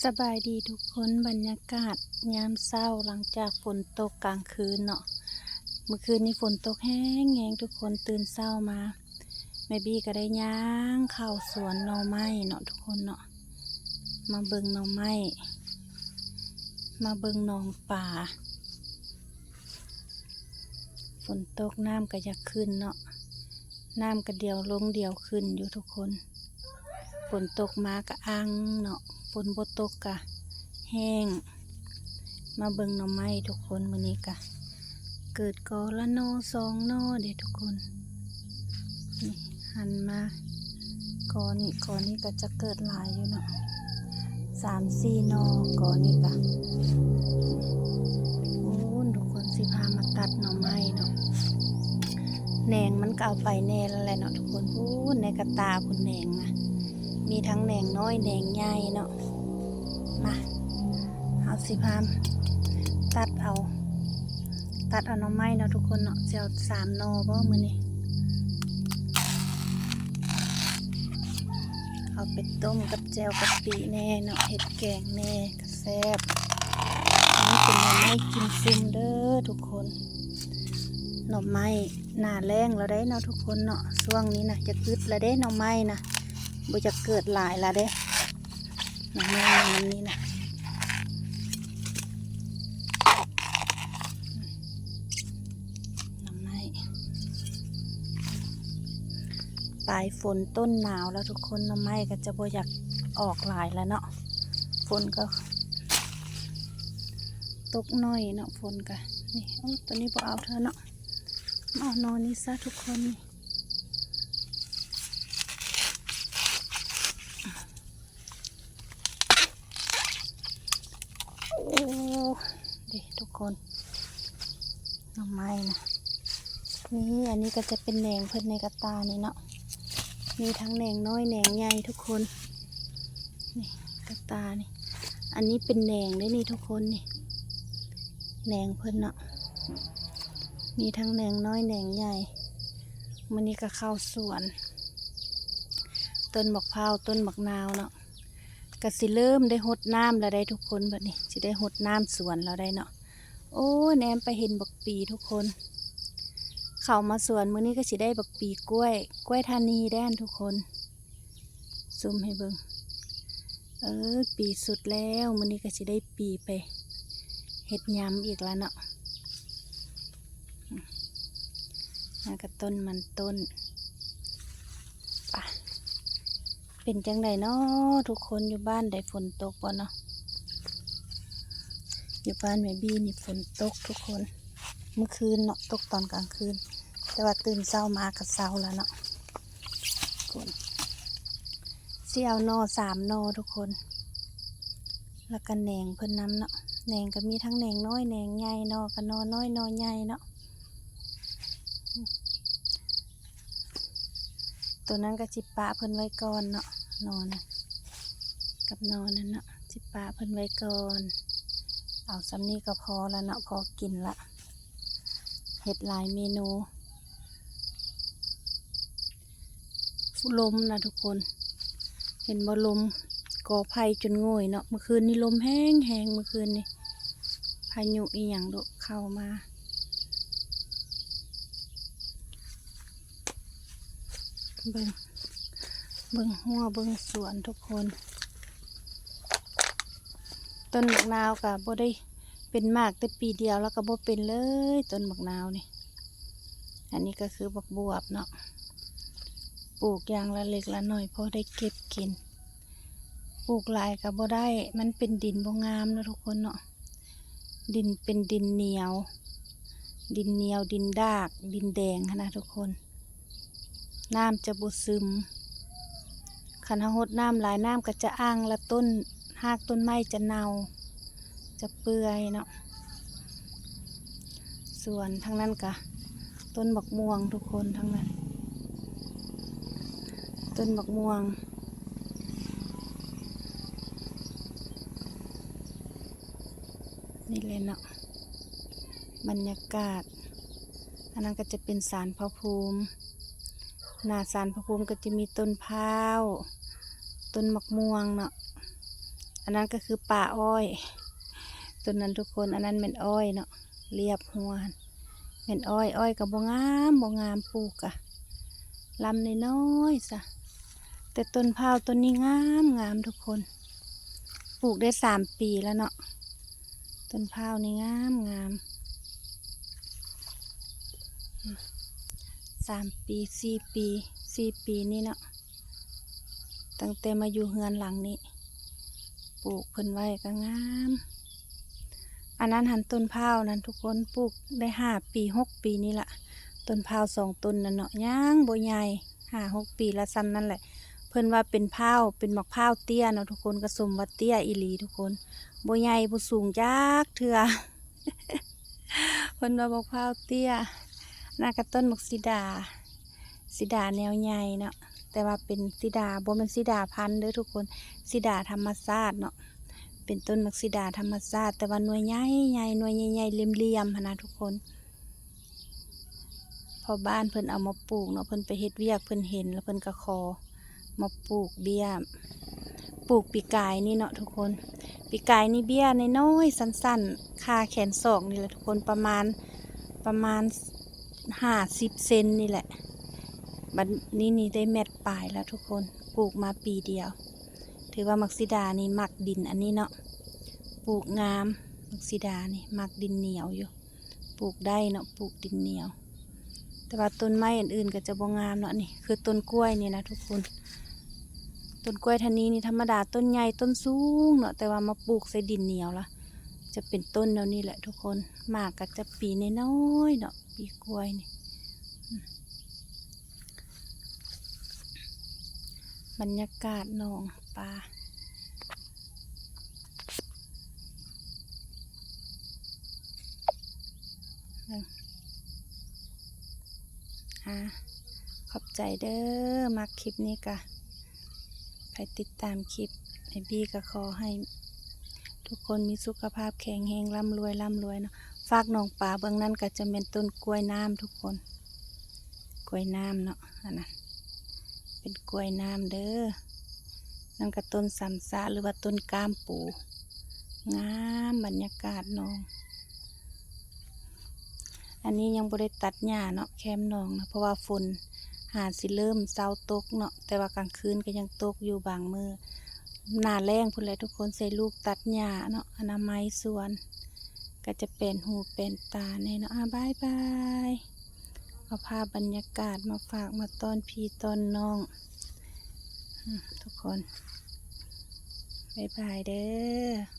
ສະບາຍດີທຸກຄົນ, ບັນຍາກາດຍາມເຊົ້າຫຼັງຈາກຝົນຕົກກາງຄືນເນາະ. ມື້ຄືນນີ້ຝົນຕົກແຮງໆ ທຸກຄົນ, ຕື່ນເຊົ້າມາ ແມ່ບີ້ກໍໄດ້ຍ່າງເຂົ້າສວນໜໍ່ໄມ້ເນາະທຸກຄົນເນາະ, ມາເບິ່ງໜໍ່ໄມ້ ມາເບິ່ງໜອງປາ. ຝົນຕົກນ້ຳກໍຢາກຂຶ້ນເນາະ, ນ້ຳກໍດຽວລົງດຽວຂຶ້ນຢູ່ທຸກຄົນ. ຝົນຕົກມາກໍອັ່ງເນາະ, ຝົນບໍ່ຕົກກໍແຫ້ງ. ມາເບິ່ງໜໍ່ໄມ້ທຸກຄົນ, ມື້ນີ້ກໍເກີດກໍລະໜໍ່ສອງໜໍ່ເດ້ທຸກຄົນ. ນີ້ຫັນມາ ກໍນີ້ ກໍນີ້ກໍຈະເກີດຫຼາຍຢູ່ເນາະ, ສາມສີ່ໜໍ່ກໍນີ້ກະ. ໂອ້ ທຸກຄົນ ຊິພາມາຕັດໜໍ່ໄມ້ເນາະ. ແໜງມັນກໍເອົາໄປແດ່ແລ້ວແຫຼະເນາະທຸກຄົນ. ພຸ້ນ ໃນກະຕ່າພຸ້ນແໜງນະ, ມີທັງແໜງນ້ອຍແໜງໃຫຍ່ເນາະ. ມາ ເຮົາຊິພາມາຕັດເອົາ ຕັດເອົາໜໍ່ໄມ້ເນາະທຸກຄົນເນາະ. ຊິເອົາສາມໜໍ່ບໍ່ມື້ນີ້? ເອົາໄປຕົ້ມກັບແຈ່ວກະປິແດ່ເນາະ, ເຮັດແກງແດ່ກໍແຊບ. ອັນນີ້ເປັນໜໍ່ໄມ້ກິມຊຸມເດີທຸກຄົນ. ໜໍ່ໄມ້ໜ້າແລ້ງແລ້ວເດ້ເນາະທຸກຄົນເນາະ, ຊ່ວງນີ້ນະຢາກອຶດແລ້ວເດ້ ໜໍ່ໄມ້ນະ ບໍ່ຢາກເກີດຫຼາຍແລ້ວເດ້. ໜໍ່ໄມ້ຍາມນີ້ນະ ໜໍ່ໄມ້ ປາຍຝົນຕົ້ນໜາວແລ້ວທຸກຄົນ, ໜໍ່ໄມ້ກໍຈະບໍ່ຢາກອອກຫຼາຍແລ້ວເນາະ. ຝົນກໍຕົກໜ້ອຍເນາະ, ຝົນກໍ ນີ້ ໂອ້ ຕົວນີ້ບໍ່ເອົາເທື່ອເນາະ, ມາເອົາໜໍ່ນີ້ຊະທຸກຄົນ. ນີ້ ໂອ້ ເດ້ທຸກຄົນ ໜໍ່ໄມ້ນະ. ນີ້ ອັນນີ້ກໍຈະເປັນແໜງເພິ່ນໃນກະຕ່ານີ້ເນາະ, ມີທັງແໜງນ້ອຍແໜງໃຫຍ່ທຸກຄົນ. ນີ້ກະຕ່ານີ້ ອັນນີ້ເປັນແໜງເດ້ນີ້ທຸກຄົນ, ນີ້ແໜງເພິ່ນເນາະ, ມີທັງແໜງນ້ອຍແໜງໃຫຍ່. ມື້ນີ້ກໍເຂົ້າສວນ ຕົ້ນບັກພ້າວ ຕົ້ນບັກນາວເນາະ, ກໍຊິເລີ່ມໄດ້ຫົດນ້ຳແລ້ວໄດ໋ທຸກຄົນ. ບັດນີ້ຊິໄດ້ຫົດນ້ຳສວນແລ້ວໄດ໋ເນາະ. ໂອ້ ແນມໄປເຫັນບັກປີທຸກຄົນ, ເຂົ້າມາສວນມື້ນີ້ກໍຊິໄດ້ບັກປີກ້ວຍ ກ້ວຍທານີເດ້ຫັ້ນທຸກຄົນ. ຊູມໃຫ້ເບິ່ງ ເອີ ປີສຸດແລ້ວ, ມື້ນີ້ກໍຊິໄດ້ປີໄປເຮັດຍຳອີກລະເນາະ. ແລ້ວກໍຕົ້ນມັນຕົ້ນ. ປະ ເປັນຈັ່ງໃດເນາະທຸກຄົນ, ຢູ່ບ້ານໃດຝົນຕົກບໍ່ເນາະ? ຢູ່ບ້ານແມ່ບີ້ນີ້ຝົນຕົກທຸກຄົນ, ມື້ຄືນເນາະ ຕົກຕອນກາງຄືນ, ແຕ່ວ່າຕື່ນເຊົ້າມາກໍເຊົາແລ້ວເນາະ. ຝົນ ຊິເອົາໜໍ່ສາມໜໍ່ທຸກຄົນ, ແລ້ວກໍແໜງເພິ່ນນຳເນາະ. ແໜງກໍມີທັງແໜງນ້ອຍແໜງໃຫຍ່, ໜໍ່ກໍໜໍ່ນ້ອຍໜໍ່ໃຫຍ່ເນາະ. ໂຕນັ້ນກໍຊິປະເພິ່ນໄວ້ກ່ອນເນາະ, ໜໍ່ນະ ກັບໜໍ່ນັ້ນເນາະ ຊິປະເພິ່ນໄວ້ກ່ອນ. ເອົາສ່ຳນີ້ກໍພໍລະເນາະ, ພໍກິນລະ, ເຮັດຫຼາຍເມນູ. ລົມນະທຸກຄົນ ເຫັນບໍ່? ລົມ ກໍໄຜ່ຈົນໂງ່ຍເນາະ. ມື້ຄືນນີ້ລົມແຮງໆ, ມື້ຄືນນີ້ພາຍຸອີ່ຫຍັງດຸເຂົ້າມາ. ເບິ່ງ ເບິ່ງຮົ້ວ ເບິ່ງສວນທຸກຄົນ. ຕົ້ນບັກນາວກໍບໍ່ໄດ້ເປັນໝາກແຕ່ປີດຽວ ແລ້ວກໍບໍ່ເປັນເລີຍ ຕົ້ນບັກນາວນີ້. ອັນນີ້ກໍຄືບັກບວບເນາະ, ປູກຢ່າງລະເລັກລະໜ້ອຍ ພໍໄດ້ເກັບກິນ. ປູກຫຼາຍກໍບໍ່ໄດ້, ມັນເປັນດິນບໍ່ງາມເນາະທຸກຄົນເນາະ. ດິນເປັນດິນໜຽວ, ດິນໜຽວ, ດິນດາກ, ດິນແດງຫັ້ນນະທຸກຄົນ. ນ້ຳຈະບໍ່ຊຶມ. ຄັນເຮົາຫົດນ້ຳຫຼາຍ, ນ້ຳກໍຈະອັ່ງ ແລະ ຕົ້ນ ຮາກຕົ້ນໄມ້ຈະເນົ່າ, ຈະເປື່ອຍເນາະ. ສວນທາງນັ້ນກະຕົ້ນບັກມ່ວງທຸກຄົນ, ທາງນັ້ນຕົ້ນບັກມ່ວງ. ນີ້ແຫຼະເນາະ ບັນຍາກາດ. ອັນນັ້ນກໍຈະເປັນສານພະພູມ, ໜ້າສານພະພູມກໍຈະມີຕົ້ນພ້າວ, ຕົ້ນໝາກມ່ວງເນາະ, ອັນນັ້ນກໍຄືປ່າອ້ອຍ ຕົ້ນນັ້ນທຸກຄົນ ອັນນັ້ນແມ່ນອ້ອຍເນາະ ລຽບຫົວຫັ້ນແມ່ນອ້ອຍ ອ້ອຍກໍບໍ່ງາມ ບໍ່ງາມ ປູກກະລຳນ້ອຍໆຊະ ແຕ່ຕົ້ນພ້າວຕົ້ນນີ້ງາມໆທຸກຄົນ ປູກໄດ້ສາມປີແລ້ວເນາະ ຕົ້ນພ້າວນີ້ງາມໆ ສາມປີ ສີ່ປີ ສີ່ປີນີ້ເນາະ ຕັ້ງແຕ່ມາຢູ່ເຮືອນຫຼັງນີ້ ປູກເພິ່ນໄວ້ກໍງາມ ອັນນັ້ນຫັ້ນຕົ້ນພ້າວນັ້ນທຸກຄົນ ປູກໄດ້ຫ້າປີ ຫົກປີນີ້ລະ ຕົ້ນພ້າວສອງຕົ້ນນັ້ນເນາະ ຍັງບໍ່ໃຫຍ່ ຫ້າຫົກປີລະສ່ຳນັ້ນແຫຼະ ເພິ່ນວ່າເປັນພ້າວ ເປັນໝາກພ້າວເຕ້ຍເນາະທຸກຄົນ ກໍສົມວ່າເຕ້ຍອີ່ຫຼີທຸກຄົນ ບໍ່ໃຫຍ່ບໍ່ສູງຈັກເທື່ອ ເພິ່ນວ່າບັກພ້າວເຕ້ຍ ນາກະຕົ້ນບັກສີດາ ສີດາແນວໃຫຍ່ເນາະ ແຕ່ວ່າເປັນສີດາ ບໍ່ແມ່ນສີດາພັນເດີທຸກຄົນ ສີດາທຳມະຊາດເນາະ ເປັນຕົ້ນບັກສີດາທຳມະຊາດ ແຕ່ວ່າໜ່ວຍໃຫຍ່ໆ ໜ່ວຍໃຫຍ່ໆ ຫຼ່ຽມໆ ຫັ້ນນະທຸກຄົນ ພໍ່ບ້ານເພິ່ນເອົາມາປູກເນາະ ເພິ່ນໄປເຮັດວຽກ ເພິ່ນເຫັນ ແລ້ວເພິ່ນກໍຂໍ ມາປູກເບ້ຍ ປູກປີກາຍນີ້ເນາະທຸກຄົນ ປີກາຍນີ້ເບ້ຍນ້ອຍໆ ສັ້ນໆ ຄ່າແຂນສອງນີ້ແຫຼະທຸກຄົນ ປະມານ ປະມານຫ້າສິບເຊັນນີ້ແຫຼະ ບັດນີ້ນີ້ໄດ້ແມັດປາຍແລ້ວທຸກຄົນ ປູກມາປີດຽວ ຖືວ່າໝາກສີດານີ້ມັກດິນອັນນີ້ເນາະ ປູກງາມ ໝາກສີດານີ້ມັກດິນໜຽວຢູ່ ປູກໄດ້ເນາະ ປູກດິນໜຽວ ແຕ່ວ່າຕົ້ນໄມ້ອັນອື່ນກໍຈະບໍ່ງາມເນາະ ນີ້ຄືຕົ້ນກ້ວຍນີ້ນະທຸກຄົນ ຕົ້ນກ້ວຍທານີນີ້ທຳມະດາຕົ້ນໃຫຍ່ຕົ້ນສູງເນາະ ແຕ່ວ່າມາປູກໃສ່ດິນໜຽວລະ ຈະເປັນຕົ້ນແນວນີ້ແຫຼະທຸກຄົນ ໝາກກໍຈະປີນ້ອຍໆເນາະ ປີກ້ວຍນີ້ ບັນຍາກາດໜອງປາ ເບິ່ງ ອາ ຂອບໃຈເດີ ມັກຄລິບນີ້ກະ ໃຜຕິດຕາມຄລິບອ້າຍບີ ກະຂໍໃຫ້ທຸກຄົນມີສຸຂະພາບແຂງແຮງ ລ່ຳລວຍ ລ່ຳລວຍເນາະ ຟາກໜອງປາເບື້ອງນັ້ນກະຈະແມ່ນຕົ້ນກ້ວຍນ້ຳທຸກຄົນ ກ້ວຍນ້ຳເນາະ ອັນນັ້ນເປັນກ້ວຍນ້ຳເດີ ນັ້ນກະຕົ້ນສຳຊະ ຫຼືວ່າຕົ້ນກ້າມປູ ງາມ ບັນຍາກາດໜອງ ອັນນີ້ຍັງບໍ່ໄດ້ຕັດຫຍ້າເນາະ ແຄມໜອງນະ ເພາະວ່າຝົນຫາຊິເລີ່ມເຊົາຕົກເນາະ ແຕ່ວ່າກາງຄືນກໍຍັງຕົກຢູ່ບາງມື້ ໜ້າແລ້ງພຸ້ນແຫຼະທຸກຄົນ ໃສ່ລູກຕັດຫຍ້າເນາະ ອະນາໄມສວນ ກໍຈະແປນຫູແປນຕາແດ່ເນາະ ອາ ບາຍບາຍ ເອົາພາບບັນຍາກາດມາຝາກມາຕ້ອນພີ່ຕ້ອນນ້ອງ ອາ ທຸກຄົນ ບາຍບາຍເດີ.